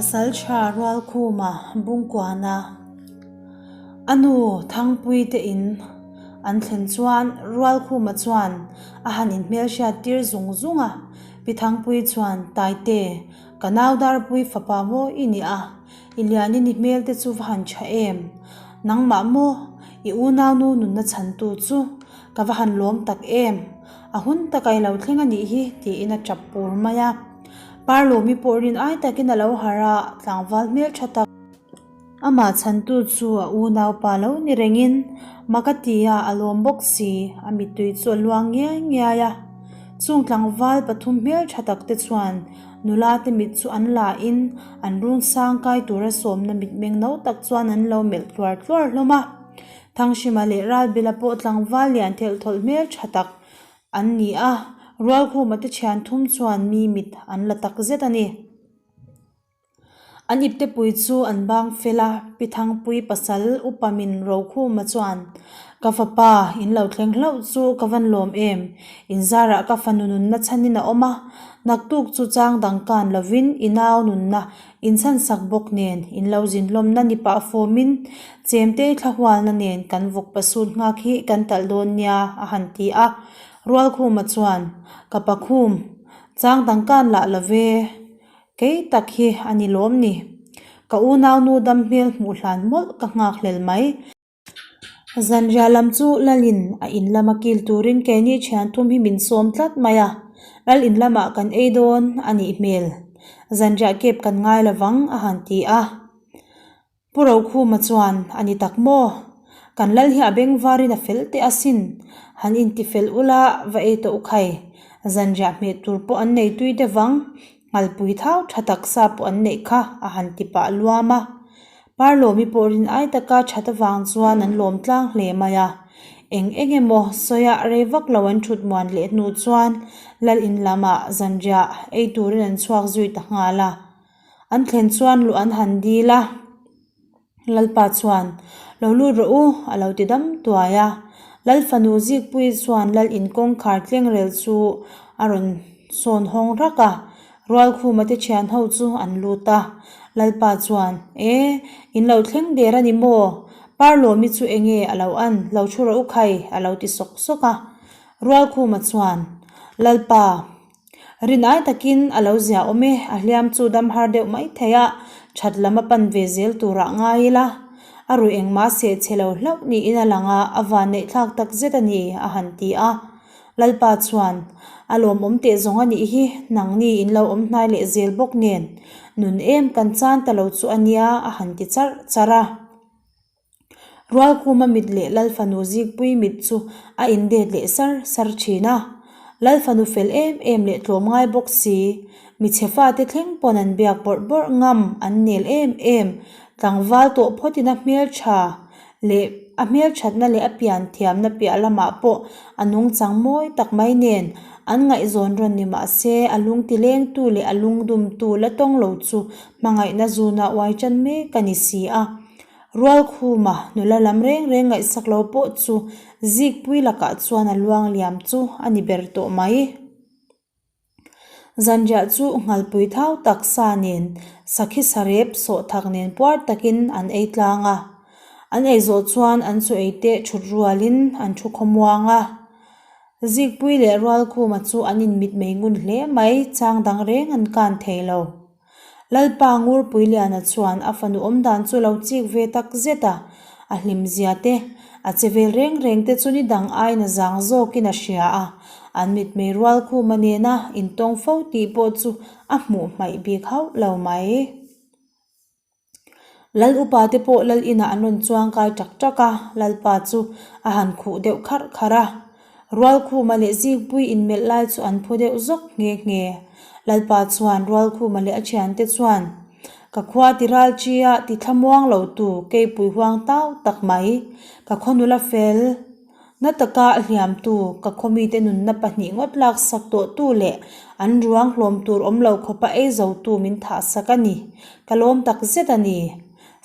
Pasalṭha Rualkhuma Bungkuana a nu Thangpuii te in an thlen chuan Rualkhuma chuan a han inhmelhriat tir zung zung a, Pi Thangpuii chuan Taite, ka nau Darpui fapa maw i nih a, i lianin i hmel te chu va han ṭha em? Nangmah maw i unaunu nunna chhantu chu ka va han lawm tak em? A hun taka i lo thleng a nih hi tiin a tap pur mai a. Parlawmi pawh rin ai takin a lo harh a, tlangval hmel tha tak. Amah chhantu chu a unaupa lo ni rengin mak a ti a, a lawm bawk si, a mittui chu a luang ngiai ngiai a. Chung tlangval pathum hmel tha tak te chuan nula te mit chu an la in an rung sang kai tura sawmna mitmeng no tak chuan an lo melh tluar tluar hlawm a. Thanghrima leh Ralbila pawh tlangval lian thelh thawlh hmel tha tak an ni a, Rualkhuma te thian thum chuan mi mit an la tak zet a ni. An iptepui chu an bang fel a, Pi Thangpui pasal upa min Rokhuma chuan, Ka fapa, in lo thleng hlauh chu ka van lawm em? In zarah ka fanu nunna chhanin a awm a, naktuk chu chang dang kan lovin i nau nunna Inchhansak bawk nen, in lo zin hlawmna ni pah fawmin chemte thlahualna nen kan vawk pasut nghak hi kan talh dawn nia, a han ti a. Rualkhuma chuan, Ka pakhum, chang dang kan lah lo ve, kei tak hi a ni lawm ni. Ka unaunu dam hmel hmuh hlan mawlh ka nghak hlel mai. Zanriah lam chu Lalin a in lama kil turin keini thian thum hi min sawm tlat mai a, Lal in lamah kan ei dawn a nih hmel. Zanriah kep kan ngai lovang a han ti a. Pu Rokhuma chuan, A ni tak maw? Kan Lal hi a beng varin a fel teh asin. Han inti fel ula va ei tawh u khai. Zanriah hmeh tur pawh an nei tui deuh vang. Ngalpui thau tha taksa pawh an neih kha a han ti pah luam a. Parlawmi pawh rin ai taka that avang chuan an lawm tlang hle mai a. Eng eng emaw sawiah rei vak lo an thut muan leh hnu chuan lal in lamah zanriah ei turin an chhuak zui ta nghal a. An thlen chuan luh an han dil a. Lalpa chuan, Lo lut rawh u, a lo ti dam tuai a. Lal fanu Zikpuii chuan lal in kawngkhar tlengrel chu a rawn sawn hawng rak a. Rualkhuma te thian ho chu an lut a, Lalpa chuan, E, in lo thleng der a ni maw? Parlawmi chu enge a lo an, lo thu rawh u khai, a lo ti sawk sawk a. Rualkhuma chuan, Lalpa, rinai takin a lo zia awm e, a hliam chu dam har deuh mai thei a, that lam a pan ve zel turah ngai ila, a ruih engmah seh chhe lo hlauh niin a lang a, a vanneih thlak tak zet a ni, a han ti a. Lalpa chuan, A lawmawm teh zawng a nih hi, nangni in lo awm hnai leh zel bawk nen, nun em kan chan ta lo chu a nia, a han ti charh charh a. Rualkhuma mit leh Lalfanu Zikpui mit chu a indet leh sar sar thin a. Lalfanu fel em em leh tlawmngai bawk si, michhe fate thleng pawn an biak bawrh bawrh ngam an nel em em, tlangval tawh phawtin a hmeltha leh a hmelthatna leh a pian thiamna piah lamah pawh a nungchang mawi tak mai nen an ngaihzawn rawn ni mah se a lung ti lengtu leh a lungdumtu la tawng lo chu hmangaihna zuna uai tan mek a ni si a. Rualkhuma nula lam reng reng ngaihsak lo pawh chu Zikpui lakah chuan a luang liam chu a ni ber tawh mai. Zanriah chu nghalpui thau tak sa nen sakhi sarep sawh thak nen puar takin an ei tlang a. An ei zawh chuan an chu ei teh thut rualin an thu khawmuang a. Zikpui leh Rualkhuma chu an inmitmei ngun hle mai, chang dang reng an kan thei lo. Lalpa Ngurpuiliana chuan a fanu awmdan chu lo chik ve tak zet a, a hlimzia te, a che vel reng reng te chu ni dang aiin a zang zawkin a hria a, an mitmei rualkhuma nena intawng fo tih pawh chu a hmuh hmaih bik hauh lo mai. Lal upa te pawh lal inah an rawn chuang kai tak tak a, Lalpa chu a han khuh deuh kharh kharh a. Rualkhuma leh Zikpui inmelh lai chu an phu deuh zawk nghe nghe. Lalpa chuan Rualkhuma leh a thiante chuan, Ka khua ti ral ṭia ti thlamuang lo tu keipui huang tau tak mai, ka khaw nula fel. Na taka a hliamtu, ka khawmite nunna pahnih ngawt laksak tawhtu leh an ruang hlawm tur awm lo khawpa ei zotu min thahsak a ni. Ka lawm tak zet a ni.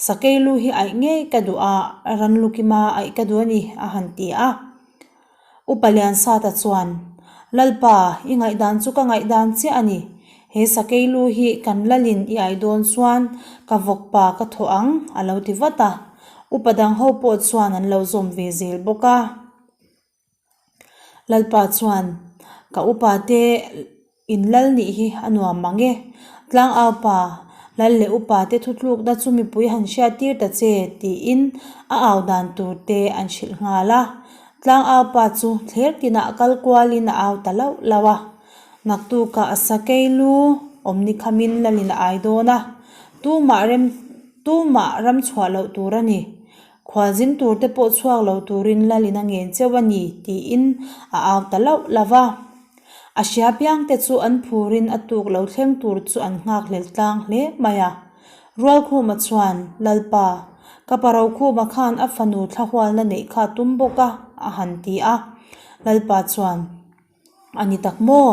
Sakei lu hi aih ngei ka duh a, Ranlukima aih ka duh a ni, a han ti a. Upa Liansata chuan, Lalpa, i ngaihdan chu ka ngaihdan chiah a ni. He sakei lu hi kan lalin i ai dawn chuan ka vawkpa ka thawh ang, a lo ti vat a. Upa dang ho pawh chuan an lo zawm ve zel bawk a. Lalpa chuan, Ka upa te in lal nih hi a nuam mang e. Tlangaupa, lal leh upa te thutlukna chu mipui han hriat tir ta che, tiin a au dan tur te an hrilh nghal a. Tlangaupa chu thler tinah kal kualin a au ta lauh lauh a. Naktukah a sakei lu awm ni khamin lalin a ai dawn a, tumah rem tumah ram chhuah loh tur a ni. Khualzin tur te pawh chhuak lo turin lalin a ngen cheu a ni tiin a au ta lauh lauh a. A hria piang te chu an phurin a tuk lo thleng tur chu an nghakhlel tlang hle mai a. Rualkhuma chuan, Lalpa, ka pa Rokhuma khan a fanu thlahualna neih kha a tum bawk a, a han ti a. Lalpa chuan. A ni tak maw?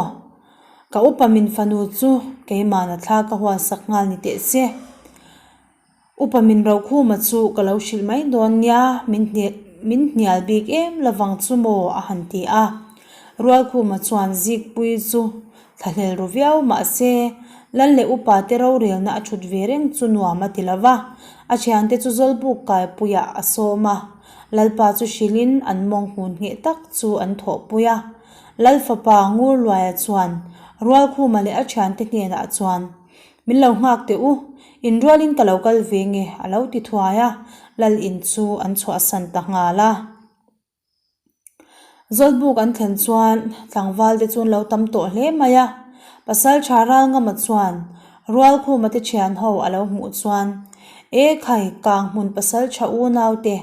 Ka upa min fanu chu keimahna thla ka hualsak nghal ni teh se. Upa min Rokhuma chu ka lo hrilh mai dawn nia, min min hnial bik em lovang chu maw? a han ti a. Rualkhuma chuan Zikpuii chu thlahlel ru viau mah se, Lal leh upa te rorelna a thut ve reng chu nuam a ti lo va, a thiante chu Zawlbuk kaipuiah a sawm a. Lalpa chu hrilhin an mawng hmun ngheh tak chu an thawhpui a. Lal fapa Ngurluaia chuan Rualkhuma leh a thiante hnenah chuan, Min lo nghak teh u, inrualin ka lo kal ve nge a lo ti thuai a, Lal in chu an chhuahsan ta nghal a. Zawlbuk an thlen chuan tlangval te chu an lo tam tawh hle mai a, Pasaltha Ralngama chuan Rualkhuma te thian ho a lo hmuh chuan, E khai, kang hmun pasaltha unau te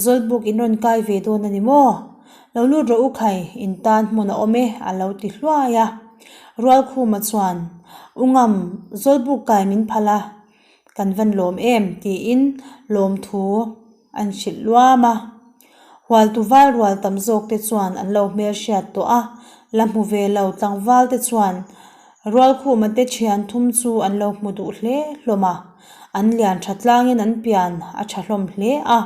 Zawlbuk in rawn kai ve dawn a ni maw? Lo lut rawh u khai, in tan hmun a awm e a lo ti hluai a. Rualkhuma chuan, U Ngam, Zawlbuk kai min phal a, kan van lawm em tiin lawmthu an hrilh luam a. Hualtu val rual tam zawk te chuan an lo hmelhriat tawh a, la hmu ve lo tlangval te chuan Rualkhuma te thian thum chu an lo hmu duh hle hlawm a, an lian tha tlangin an pian a tha hlawm hle a.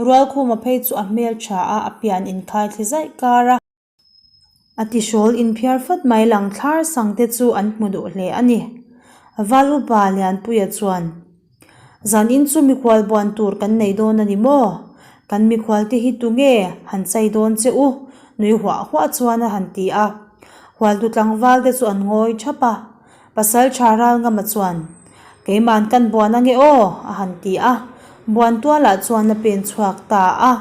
Rualkhuma phei chu a hmeltha a, a pian inkhai thli zaih kar a. A tihrawl inphiar fat mai lang thlar sang te chu an hmu duh hle a ni. Val upa Lianpuia chuan, Zan in chu mikhual buan tur kan nei dawn a ni maw? Kan mikhual te hi tunge han chai dawn che u? Nui huah huah chuan a han ti a. Hualtu tlangval te chu an ngawi thap a. Pasal tha Ralngama chuan, Keima'n kan buan ange aw, a han ti a. Buan tualah chuan a pen chhuak ta a.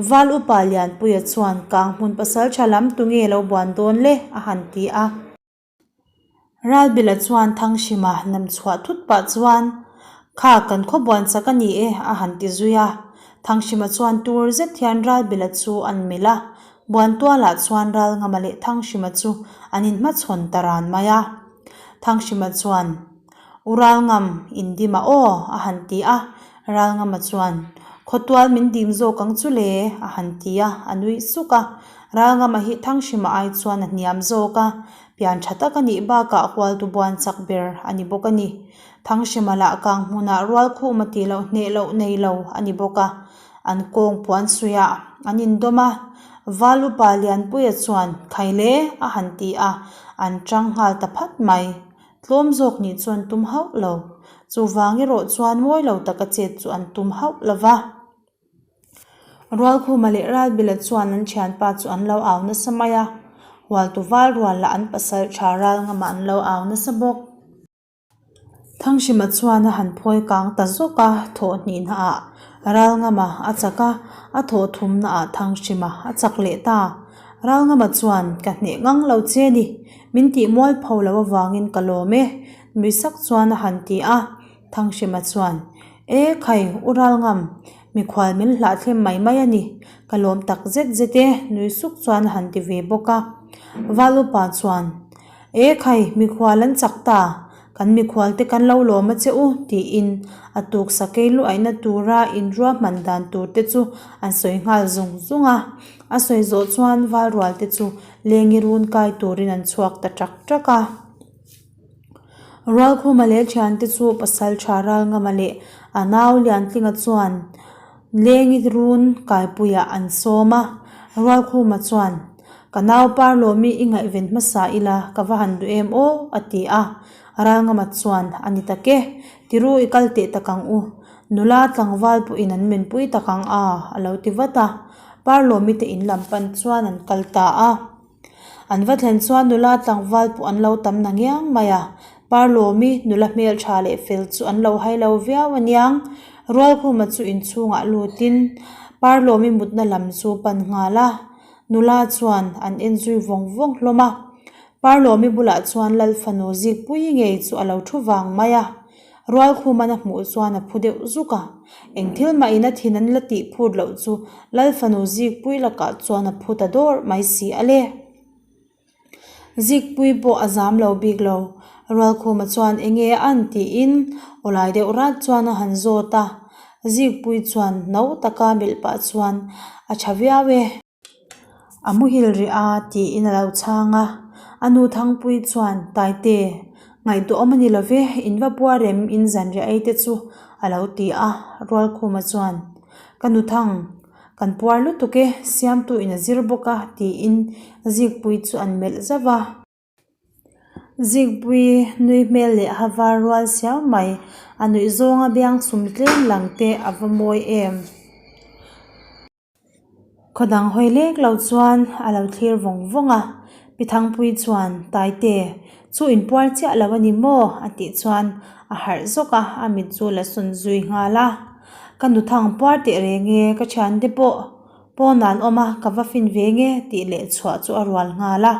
Val upa Lianpuia chuan, Kang hmun pasal tha lam tunge lo buan dawn le? a han ti a. Ralbila chuan Thanghrima nam chhuah thut pah chuan, Kha kan khaw buan chak a ni e, a han ti zui a. Thanghrima chuan tur zet hian Ralbila chu an melh a. Buantualah chuan Ralngama leh Thanghrima chu an inhmachhawn ta ran mai a. Thanghrima chuan, U Ralngam, indim a aw, a han ti a. Ralngama chuan, Khawtual min dim zawk ang chu le, a han ti a, a nuih suk a. Ralngama hi Thanghrima ai chuan a hniam zawk a, pian tha tak a nih bakah hualtu buan chak ber a ni bawk a ni. Thanghrima lah kang hmunah rualkhuma tih loh hneh loh nei lo a ni bawk a. An kawng puan suiah an indawm a, Val upa Lianpuia chuan Khaile a han ti a, an tang nghal ta phat mai. Tlawm zawk nih chu an tum hauh lo. Chuvang erawh chuan mawi lo taka chet chu an tum hauh lo va. Rualkhuma leh Ralbila chuan an thianpa chu an lo au nasa mai a, Hualtu val rual lah an pasal tha Ralngama an lo au nasa bawk. Thanghrima chuan a han phawi kang ta zawk a, thawh hnihnaah Ralngama a chak a, a thawh thumnaah Thanghrima a chak leh ta. Ralngama chuan, Ka hneh ngang lo che ni, min tih mualpho lo avangin ka lawm e, nui sak chuan a han ti a. Thanghrima chuan, E khai, u Ralngam, mikhual min hlahthlem mai mai a ni, ka lawm tak zet zet e, nui suk chuan a han ti ve bawk a. Valupa chuan, E khai, mikhual an chak ta, kan mikhual te kan lo lawm a che u, tiin a tuk sakei luaihna tura inruahman dan tur te chu an sawi nghal zung zung a. A sawi zawh chuan valrual te chu lengi run kai turin an chhuak ta ṭak ṭak a. Rualkhuma leh thiante chu pasal tha Ralngama leh a nau Liantlinga chuan lengi run kaipuiah an sawm a. Rualkhuma chuan. Ka nau Parlawmi i ngaihven hmasa ila ka va han duh em aw, a ti a. Ralngama chuan, A ni tak e, tiru i kal teh tak ang u. Nula tlangval pawhin an menpui tak ang a, a lo ti vat a. Parlawmi te in lam pan chuan an kal ta a. An va thlen chuan nula tlangval pawh an lo tam na ngiang mai a, Parlawmi nula hmeltha leh fel chu an lo hai lo viau a niang. Rualkhuma chu inchhungah lutin Parlawmi mutna lam chu pan nghal a, nula chuan an en zui vawng vawng hlawm a. Parlawmi bulah chuan Lalfanu Zikpuii ngei chu a lo thu vang mai a. Rualkhuman a hmuh chuan a phu deuh zuk a, eng thil mah in a thin an la tih phut loh chu Lal fanu Zikpui lakah chuan a phu ta dawr mai si a le. Zikpui pawh a zam lo bik lo, Rualkhuma chuan enge a an tiin awlai deuh rat chuan a han zawt a, Zikpui chuan no taka melh pah chuan a tha viau e. A muhil rih a tiin a lo chhang a, a nu Thangpui chuan Taite, ngaihtuahawm a ni lo ve, in va puar em in zanriah ei te chu a lo ti a, Rualkhuma chuan Ka nu Thang, kan puar lutuk e, Siamtu in a zir bawk a tiin Zikpui chu an melh zauh a. Zikpui nui hmel leh ha var rual siau mai a nuih zawnga biang sum tlem lang te a va mawi em. Khaw dang hawi lek lo chuan a lo thlir vawng vawng a, Pi Thangpui chuan Taite, chu inpuar chiah lo a ni maw? a tih chuan a harh zawk a, a mit chu la sawn zui nghal a. Ka nu thang puar teh reng e, ka thiante pawh pawn an awm a, ka va fin ve nge tih leh chhuah chu a rual nghal a.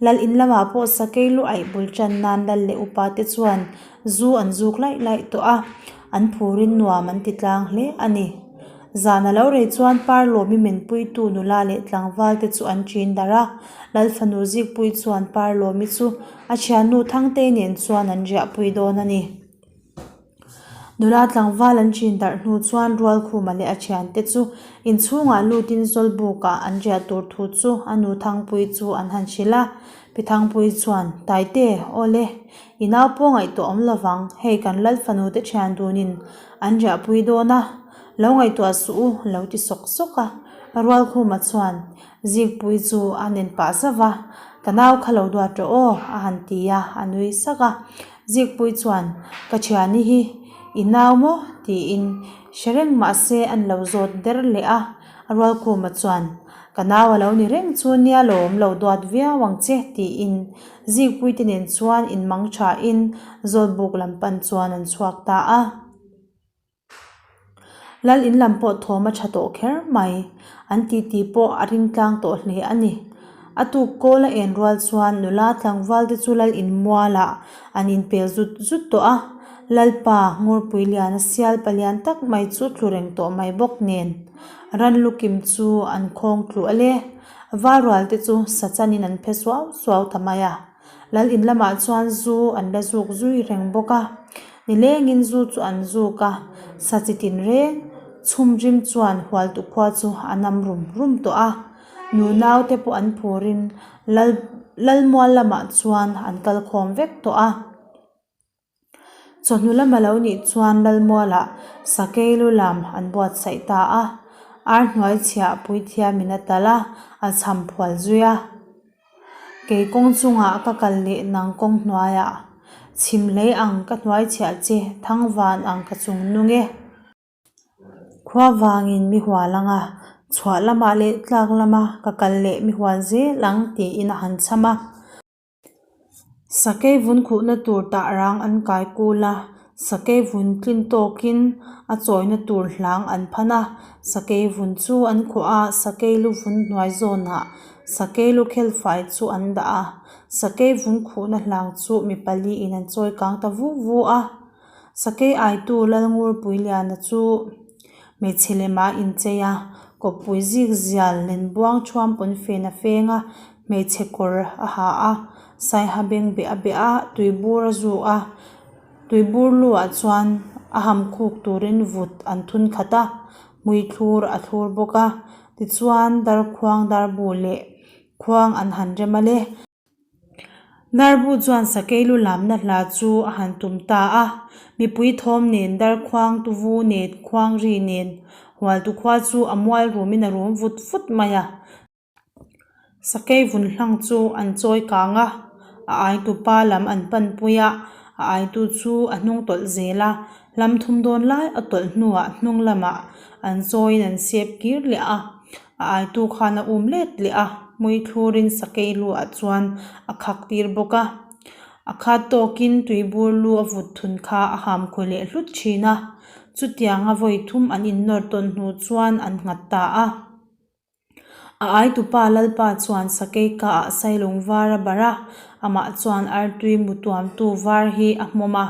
Lal in lamah pawh sakei lu aih bul tan nan lal leh upa te chuan zu an zuk laih laih tawh a, an phurin nuam an ti tlang hle a ni. Zan a lo rei chuan Parlawmi menpuitu nula leh tlangval te chu an ṭin darh a, Lal fanu Zikpui chuan Parlawmi chu a thiannu Thangtei nen chuan an riahpui dawn a ni. Nula tlangval an ṭin darh hnu chuan Rualkhuma leh a thiante chu inchhungah lutin Zawlbukah an riah tur thu chu a nu Thangpui chu an han hrilh a, Pi Thangpui chuan, Taite, aw le, i nau pawh ngaihtuah awm lovang, hei kan Lal fanu te thian dunin an riahpui dawn a, Lo ngaihtuah suh u, lo ti sawk sawk a. Rualkhuma chuan Zikpui chu a nen pah zauh va, Ka nau kha lo duat rawh aw, a han ti a, a nui sak a. Zikpui chuan, Ka thiani hi i nau maw? tiin hre reng mah se an lo zawt der leh a. Rualkhuma chuan, Ka nau a lo ni reng chu nia lawm lo duat viau ang che, tiin Zikpuite nen chuan inmang thain Zawlbuk lam pan chuan an chhuak ta a. Lal in lam pawh thawm a tha tawh kher mai. An titi pawh a ring tlang tawh hle a ni. A tuk kawl a en rual chuan nula tlangval te chu lal in mualah an inpel zut zut tawh a. Lalpa Ngurpui liana sial palian tak mai chu tlu reng tawh mai bawk nen ran lukim chu an khawng tluh a le. Varual te chu sa chanin an phe suau suau ta mai a. Lal in lamah chuan zu an la zuk zui reng bawk a, nilengin zu chu an zuk a, sa chi tin reng chhum rim chuan hualtu khua chu a nam rum rum tawh a, nu nau te pawh an phurin lal lalmual lamah chuan an kal khawm vek tawh a. Chawhnu lama lo nih chuan Lalmualah sakei lu lam an buatsaih ta a, ar hnuai chhiah puithiamin a talh a, a cham phual zui a. Kei kawng chungah ka kal leh nang kawng hnuaiah chhim hlei ang ka hnuai chhiah che thangvan ang ka chung nung e. Khua vangin mi hual ang a, chhuah lamah leh tlak lama ka kal leh mi hual zel ang tiin a han cham a. Sakei vun khuhna tur tah rang an kai kul a, sakei vun tlin tawkin a chawina tur hlang an phan a, sakei vun chu an khuah a, sakei lu vun hnuai zawnah sakei lu khel fai chu an dah a, sakei vun khuhna hlang chu mi pali in an chawi kang ta vu vu a, sakei aitu Lalngurpuiliana chu hmeichhe lema inchei a, kawppui zik zial lenbuang thuam pawn fen a feng a. Hmeichhe kawr a ha a, saiha beng beh a beh a, tuibur a zu a, tuibur luah chuan a ham khuk turin vut an thun khat a, hmui thlur a thlur bawk a, tichuan darkhuang darbu leh khuang an han rem a le. Darbu chuan sakei lu lamna hla chu a han tum ta a, mipui thawm nen darkhuang tuvu nen khuang ri nen hualtu khua chu a mual rumin a rum vut vut mai a. Sakei vun hlang chu an chawi kang a, a aitu pa lam an panpui a, a aitu chu a hnung tawlh zel a, hlam thum dawn lai a tawlh hnuah hnung lamah an chawiin an sep kir leh a, a aitu khan a um let leh a, hmui thlurin sakei lu ah chuan a khak tir bawk a, a khat tawkin tuibur lu a vut thun kha a ham khawi leh hlut thin a, chutianga vawi thum an innawr tawn hnu chuan an nghat ta a. A aitupa Lalpa chuan sakei ka ah sailung var a barh a, amah chuan artui mu tuamtu var hi a hmawm a.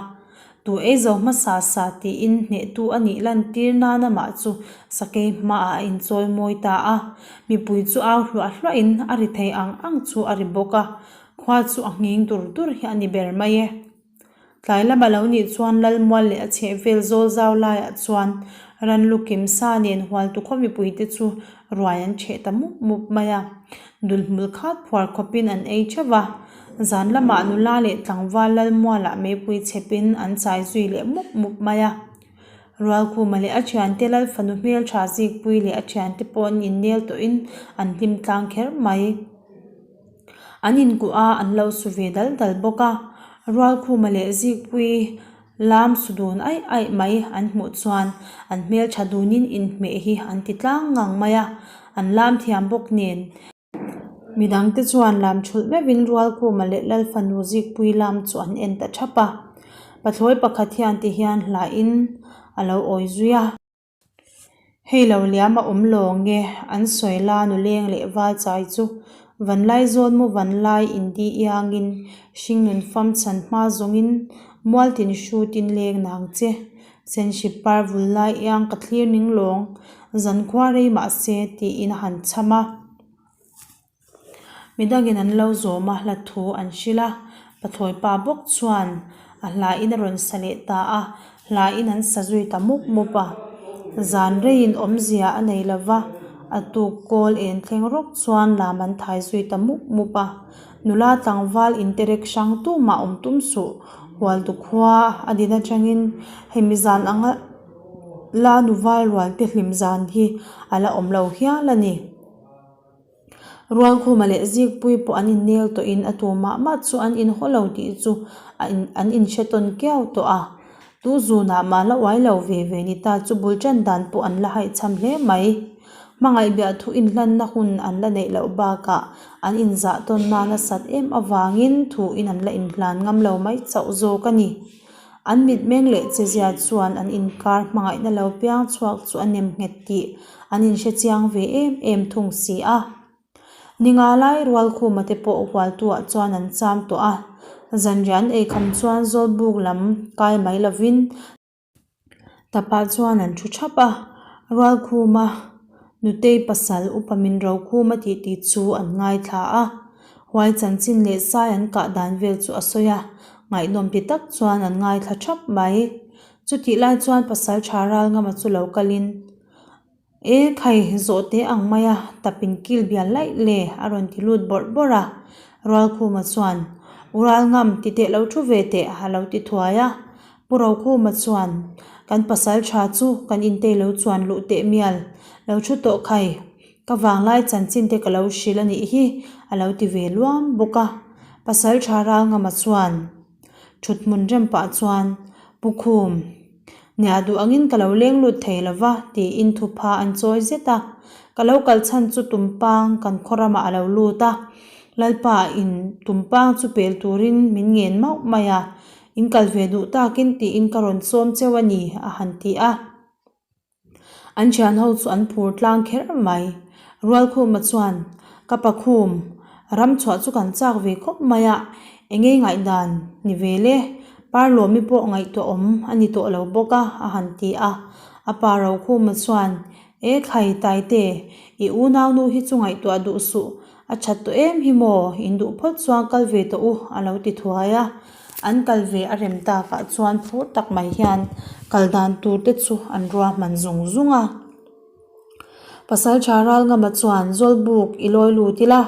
Tu ei zo hmasa sa tiin hnehtu a nih lantir nan amah chu sakei hmaah a inchawi mawi ta a. Mipui chu au hluah hluahin a ri thei ang ang chu a ri bawk a, khua chu a nghing dur dur hi a ni ber mai e. Tlai lama lo nih chuan Lalmual leh a chhehvel zawl zau laiah chuan ran lu kim sa nen hualtu khaw mipuite chu ruai an chheh ta mup mup mai a. Dulhmul khat phuar khawpin an ei theuh va, zan lamah nula leh tlangval Lalmualah meipui chhepin an chai zui leh mup mup mai a. Rualkhuma leh a thiante Lalfanu hmeltha zikpui leh a thiante pawh an innel tawhin an hlim tlang kher mai. An inkuh a, an lo su ve dal dal bawk a. Rualkhuma leh Zikpuii lam su dun aih aih mai an hmuh chuan an hmeltha dunin inhmeh hi an ti tlang ngang mai a, an lam thiam bawk nen. Midangte chuan lam thulh meuhin Rualkhuma leh Lalfanu Zikpuii lam chu an en ta thap a. Pathlawi pakhat hian tihian hlain a lo awi zui a. Hei lo liam a awm lawng nge an sawi la nuleng leh val chai chu vanlai zawn mu vanlai indi iangin hringnun fam chhan hma zawngin mualtin hrutin leng nang che senhri par vul lai iang ka thlir ning lawng zankhua rei mahse tiin a han chham a. Midangin an lo zawm a, hla thu an hrilh a, pathlawi pa bawk chuan a hla in a rawn sa leh ta a, hla in an sa zui ta mup mup a, zan reiin awmzia a nei lo va, a tuk kawl en thleng rawk chuan lam an thai zui ta mup mup a, nula tlangval interek hrang tumah awm tum suh, hualtu khua a din atangin hemi zan anga la nuval rual te hlim zan hi a la awm lo hial a ni. Rualkhuma leh Zikpuii pawh an innel tawhin a tu mah mah chu an inhaw lo tih chu an inhre tawn kiau tawh a. Tu zunah mah la uai lo ve ve ni ta chu bul tan dan pawh an la haihchham hle mai. Hmangaih biah thu inhlanna hun an la neih loh bakah an inzah tawn nan a sat em avangin thuin an la inhlan ngam lo mai chauh zawk a ni. An mitmeng leh chezia chuan an inkar hmangaihna lo piang chhuak chu a nem nghet tih an inhre chiang ve em em thung si a. Ninga lai Rualkhuma te pawh hualtuah chuan an cham tawh a, zanriah an eikham chuan Zawlbuk lam kai mai lovin, Tapah chuan an thu thap a, Rualkhuma Nutei pasal upa min Rokhuma tih tih chu an ngaithla a, huai chanchin leh sai an kah dan vel chu a sawi a, ngaihnawm ti tak chuan an ngaithla thap mai. Chutih lai chuan pasal tha Ralngama chu lo kalin. E khai, zawh teh ang mai a, tapin kil bial laih le, a rawn ti lut bawrh bawrh a. Rualkhuma chuan, U Ralngam, ti teh lo thu ve teh, a lo ti thuai a. Pu Rokhuma chuan, Kan pasal tha chu kan intei lo chuan luh teh mial, lo thu tawh khai, ka vanglai chanchin te ka lo hrilh a nih hi, a lo ti ve luam bawk a. Pasal tha Ralngama chuan, Thut hmun rem pah chuan, Pu Khum, Nia duh angin ka lo leng lut thei lo va, tiin thupha an chawi zet a. Ka lo kal chhan chu Tumpang kan khaw ramah a lo lut a. Lalpa in Tumpang chu pel turin min ngen mauh mai a, in kal ve duh takin tiin ka rawn sawm cheu a ni, a han ti a. An thian ho chu an phur tlang kher mai. Rualkhuma chuan, Ka pakhum, ram chhuah chu kan chak ve khawp mai a, eng nge ngaihdan ni ve le? Parlawmi pawh ngaihtuah awm a ni tawh lo bawk a, a han ti a. A pa Rokhuma chuan, E khai Taite, i unaunu hi chu ngaihtuah duh suh, A that tawh em hi maw? In duh phawt chuan kal ve tawh u, a lo ti thuai a. An kal ve a rem takah chuan phur tak mai hian kal dan tur te chu an ruahman zung zung a. Pasal tha Ralngama chuan Zawlbuk i lawi lut ila,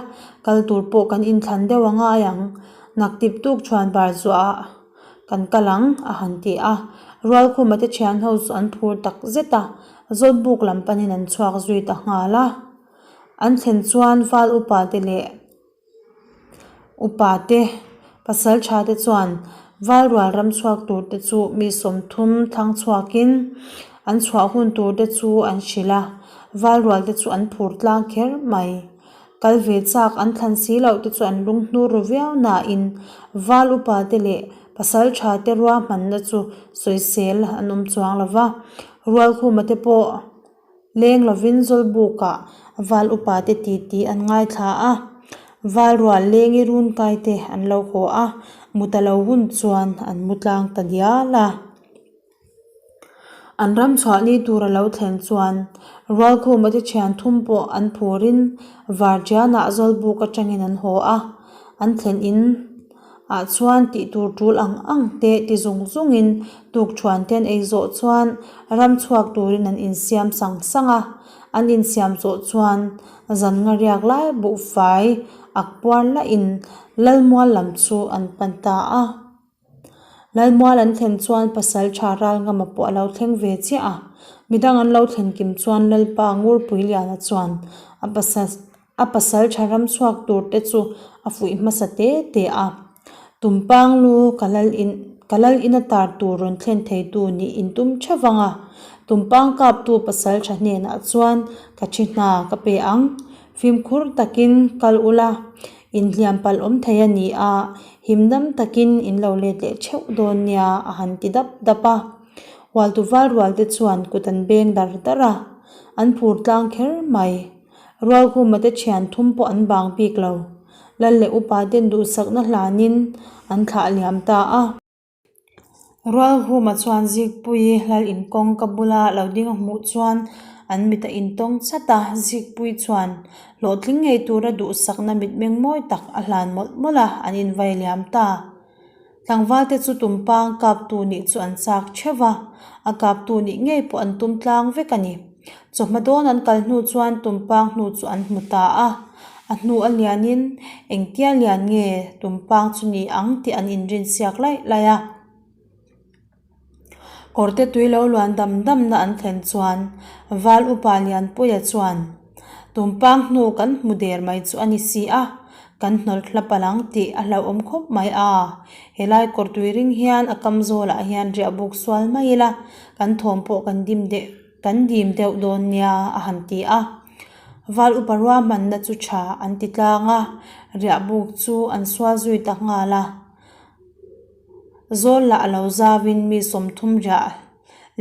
kal tur pawh kan inthlan deuh a ngai ang. Naktip tuk chuan bar zuah kan kal ang, a han ti a. Rualkhuma te thian ho chu an phur tak zet a, Zawlbuk lam panin an chhuak zui ta nghal a. An thlen chuan val upa te leh upa te pasal tha te chuan val rual ram chhuak tur te chu mi 30 thlang chhuakin an chhuah hun tur te chu an hrilh a, val rual te chu an phur tlang kher mai. Kal ve chak an thlan si loh te chu an lung hnur ru viau nain val upa te leh pasal tha te ruahmanna chu sawisel an awm chuang lo va, Rualkhuma te pawh leng lovin Zawlbukah val upa te titi an ngaithla a, val rual lengi run kai te an lo haw a, mut a lo hun chuan an mu tlang ta dial a. An ram chhuah ni tur a lo thlen chuan Rualkhuma te thian thum pawh an phurin Vartianah Zawlbuk atangin an haw a, an thlen in ah chuan tih tur tul ang ang te ti zung zungin tukthuan te an ei zawh chuan ram chhuak turin an insiam sang sang a, an insiam zawh chuan zan nga riak lai buhfai ak puar lahin Lalmual lam chu an pan ta a. Lalmual an thlen chuan pasal tha ral ngama pawh a lo thleng ve chiah a, midang an lo thlen kim chuan Lalpa Ngurpuiliana chuan a pasal a pasal tha ram chhuak tur te chu a fuih hmasa te te a. Tumpang lu ka lal in ka lal in a tar tur rawn thlen thei tu nih in tum theuh vang a, tumpang kap tu pasal tha hnenah chuan ka thi hna ka pe ang, fimkhur takin kal ula Inhliam palh awm thei a ni a, himdam takin in lo let leh theuh dawn nia a han ti dap dap a. Hualtu val rual te chuan kut an beng dar dar a, an phur tlang kher mai. Rualkhuma te thian thum pawh an bang bik lo. Lal leh upa ten duhsakna hlanin an thlah liam ta a. Rualhuma chuan Zikpuii hlal inkawng ka bula lo ding a hmuh chuan an mit a intawng chat a, Zikpuii chuan hlawhtling ngei tura duhsakna mitmeng mawi tak a hlan mawlh mawlh a, an invai liam ta. Tlangvalte chu tumpang kaptu nih chu an chak theuh va, a kaptu nih ngei pawh an tum tlang vek a ni. Chawhma dawn an kal hnu chuan tumpang hnu chu an hmu ta a, a hnu a lianin engtia lian nge tumpang chu ni ang tih an inrin siak laih laih a. Kawrte tui lo luan dam damna an thlen chuan Val upa Lianpuia chuan tumpang hnu kan hmu der mai chu a ni si a, kan hnawlh hla palh ang tih a hlauhawm khawp mai a, helai kawr tui ring hian a kam zawlah hian riah buk sual mai ila kan thawm pawh kan dim deuh. Kan dim deuh dawn nia a han ti a. Val upa ruahmanna chu tha an ti tlang a, riahbuk chu an sual zui ta nghal a. Zawl lah a lo zauin mi 30 riah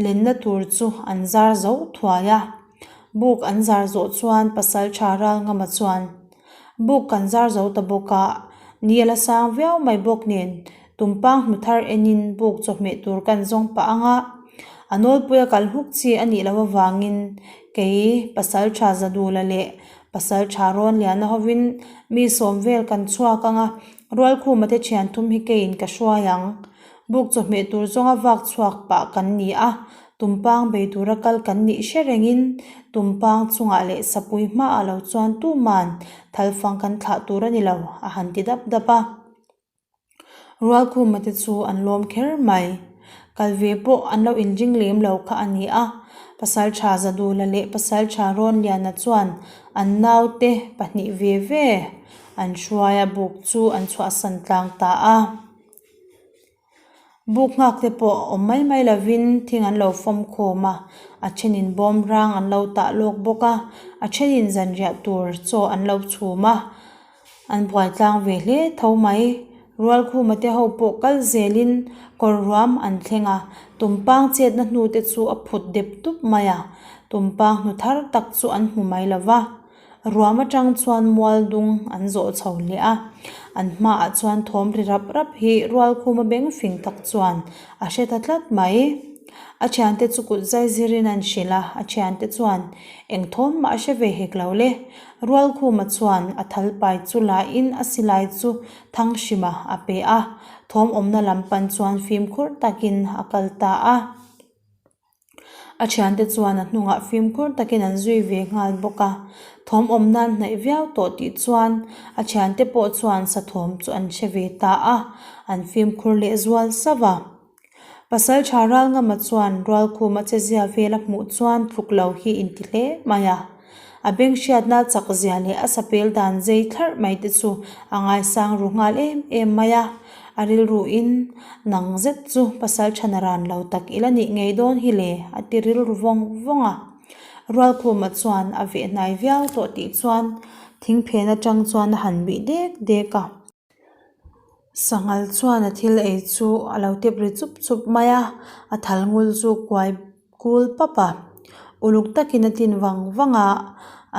lenna tur chu an zar zo thuai a. Buk an zar zawh chuan pasal tha Ralngama chuan Buk kan zar zo ta bawk a, ni a la sang viau mai bawk nen Tumpang hmu thar enin buk chawhmeh tur kan zawng pah ang a, a nawlpuia kal huk chi a nih loh avangin kei pasal tha Zadula leh pasal tha Rawnliana hovin mi sawm vel kan chhuak ang a, Rualkhuma te thian thum hi keiin ka hruai ang. Buk chawhmeh tur zawnga vak chhuak pah kan ni a, tumpang bei tura kal kan nih hre rengin tumpang chungah leh sapui hmaah lo chuan tuman thalfang kan thlah tur a ni lo, a han ti dap dap a. Rualkhuma te chu an lawm kher mai. Kal ve pawh an lo inring lem lo kha a ni a, Pasaltha Zadula leh Pasaltha Rawnliana chuan an naute pahnih ve ve an hruai a buk chu an chhuahsan tlang ta a. Buk nghak te pawh awm mai mai lovin thing an lo fawm khawm a, a thenin bawm rang an lo tah lawk bawk a, a thenin zanriah tur chaw an lo chhum a. An buai tlang ve hle tho mai. Rualkhuma te ho pawh kal zelin kawr ruam an thleng a, tumpang chetna hnu te chu a phut dep dup mai a, tumpang hnu thar tak chu an hmu mai lo va. Ruam atang chuan mual dung an zawh chho leh a, an hmaah chuan thawm ri rap rap hi Rualkhuma beng fing tak chuan a hre ta tlat mai. A thiante chu kut zai zirin an hrilh a, a thiante chuan eng thawm mah a hre ve hek lo le. Rualkhuma chuan a thal pai chu lahin a silai chu Thanghrima a pe a, thawm awmna lam pan chuan fimkhur takin a kal ta a. A thiante chuan a hnungah fimkhur takin an zui ve nghal bawk a, thawm awm nan hnaih viau tawh tih chuan a thiante pawh chuan sa thawm chu an hre ve ta a, an fimkhur leh zual sauh a. Pasal tha Ralngama chuan Rualkhuma che zia vel a hmuh chuan tluk lo hi inti hle mai a. A beng hriatna chak zia leh a sapel dan zei thlarh mai te chu a ngaisang ru nghal em em mai a. A rilruin nang zet chu pasal thana ran lo tak ila nih ngei dawn hi le a ti rilru vawng vawng a. Rualkhuma chuan a veh hnai viau tawh tih chuan thingphen atang chuan a han bih dek dek a. Sanghal chuan a thil ei chu a lo tep ri chup chup mai a, a thal ngul chu kuai kul pap a, uluk takin a tin vang vang a,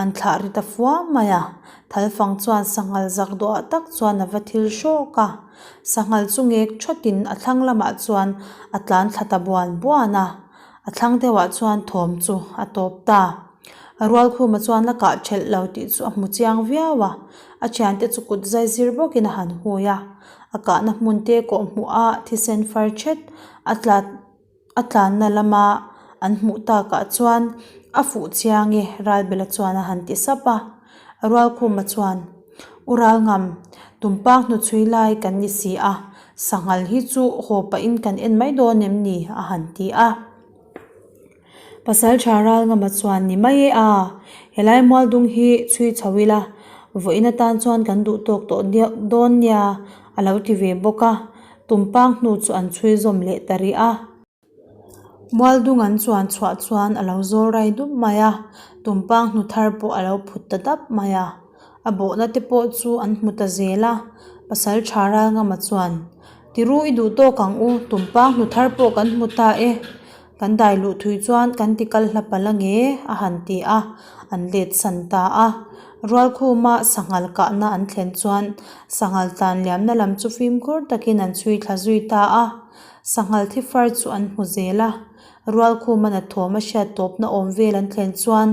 an thlah ri ta fua mai a, thal fang chuan sanghal zak dawhah tak chuan a va thil hrawk a, sanghal chu ngek thawtin a thlang lamah chuan a tlan thla ta buan buan a, a thlang deuhah chuan thawm chu a tawp ta. A rualkhuma chuan a kah thelh lo tih chu a hmu chiang viau a, a thiante chu kut zai zir bawkin a han hui a, a kahna hmun te kawh hmuh a thisen far thet a tla a tlanna lama an hmuh takah chuan a fuh chiang e Ralbela chuan a han ti sap a, Rualkhuma chuan U Ralngam tumpang hnuchhui lai kan ni si a, sanghal hi chu haw pahin kan en mai dawn em ni a han ti a. Pasal tha ral ngama chuan ni mai e a, helai mual dung hi chhui chho ila, vawiin atan chuan kan duh tawk tawh dawn nia a lo ti ve bawk a, tumpang hnu chu an chhui zawm leh ta rih a. Mual dung an chuan chhuah chuan a lo zawl rai dup mai a, tumpang hnu thar pawh a lo phut ta dap mai a. A bawhna te pawh chu an hmu ta zel a, pasal tha ral ngama chuan, Tiru i duh tawk ang u, tumpang hnu thar pawh kan hmu ta e, kan dai luh thui chuan kan ti kal hla palh ange a han ti a, an let san ta a. Rualkhuma sanghal kahna an thlen chuan sanghal tlan liamna lam chu fimkhur takin an chhui thla zui ta a, sanghal thi far chu an hmu zel a. Rualkhuma na thawm a hriat tawpna awm vel an thlen chuan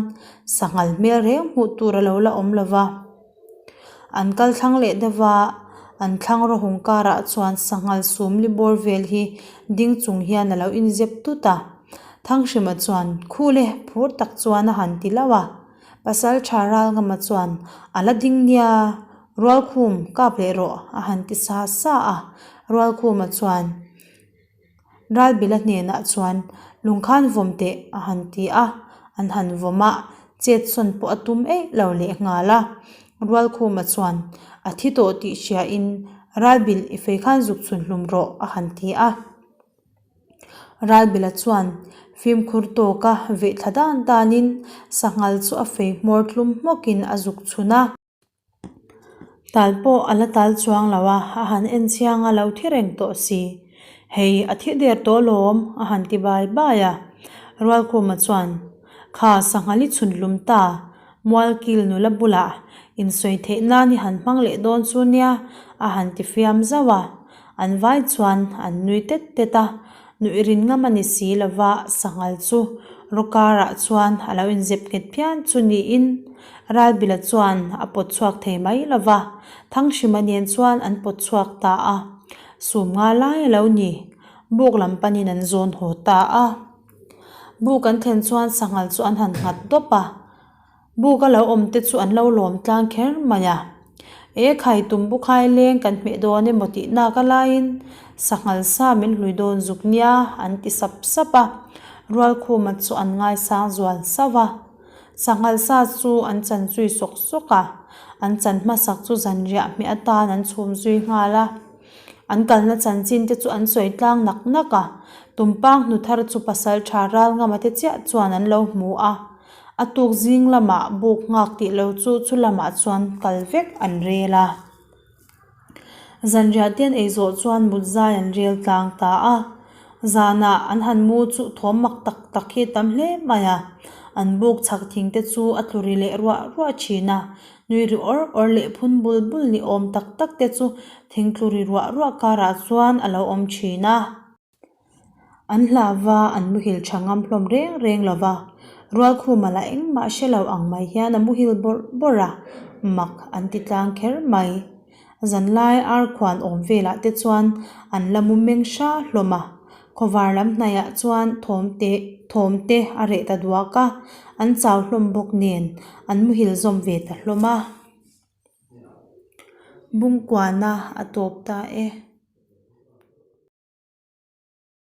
sanghal hmel reng hmuh tur a lo la awm lo va. An kal thlang leh deuh a, an thlang rawhung karah chuan sanghal sumli bawr vel hi ding chung hian a lo inzep tut a. Thanghrima chuan Khul e phur tak chuan a han ti lauh a. Pasal tha Ralngama chuan A la ding nia, Rualkhum kap leh rawh a han ti sa sa a. Rualkhuma chuan. Ralbila hnenah chuan lungkhan vawm teh a han ti a, an han vawm a, chet sawn pawh a tum eih lo leh nghal a. Rualkhuma chuan a thi tawh tih hriain Ralbil i fei khan zuk chhun hlum rawh a han ti a. Ralbila chuan fimkhur tawka veh thla dan danin sanghal chu a fei hmawr tlum hmawkin a zuk chhun a. Tal pawh a la tal chuang lo a, a han en chiang a lo thi reng tawh si. Hei a thi der tawh alawm a han ti bai bai a. Rualkhuma chuan, Kha sanghal i chhun hlum ta, Mualkil nula bulah insawi theih nan i han hmang leh dawn chu nia a han ti fiam zauh a. An vai chuan an nui tet tet a, Nuih rin ngam a ni si lo va, sanghal chu rawkarah chuan a lo inzep nghet phian chu niin Ralbila chuan a pawt chhuak thei mai lo va, Thanghrima nen chuan an pawt chhuak ta a, sum nga lai a lo ni. Buk lam panin an zawn haw ta a. Buk an thlen chuan sanghal chu an han nghat dawp a. Buk a lo awm te chu an lo lawm tlang kher mai a. E khai tum bu khai leng kan hmeh dawn emaw tih nak a laiin sanghal sa min hlui dawn zuk nia an ti sap sap a. Rualkhuma chu an ngaisang zual sauh a. Sanghal sa chu an chan zui sawk sawk a. An chan hmasak chu zanriah hmeh atan an chhum zui nghal a. An kalna chanchin te chu an sawi tlang nak nak a. Tumpang hnu thar chu pasal tha ral ngama te chiah chuan an lo hmu a. A tuk zing lamah buk nghak tih lo chu chu lamah chuan kal vek an rel a. Zanriah te an ei zawh chuan mut zai an rel tlang ta a. Zanah an han mu chu thawm mak tak tak hi a tam hle mai a. An buk chhak thing te chu a tlu ri leh ruah ruah thin a. Nui ri awr awr leh phun bul bul ni awm tak tak te chu thing tlu ri ruah ruah karah chuan a lo awm thin a. An hlauva an muhil tha ngam hlawm reng reng lo va, Rualkhuma lah engmah hre lo ang mai hian a muhil bawrh bawrh a, mak an ti tlang kher mai. Zanlai arkhuan awm velah te chuan an la mu meng hra hlawm a, khawvar lam hnaihah chuan thawm te thawm te a reh ta duak a, an chau hlawm bawk nen an muhil zawm ve ta hlawm a. Bungkuana a tawp ta e.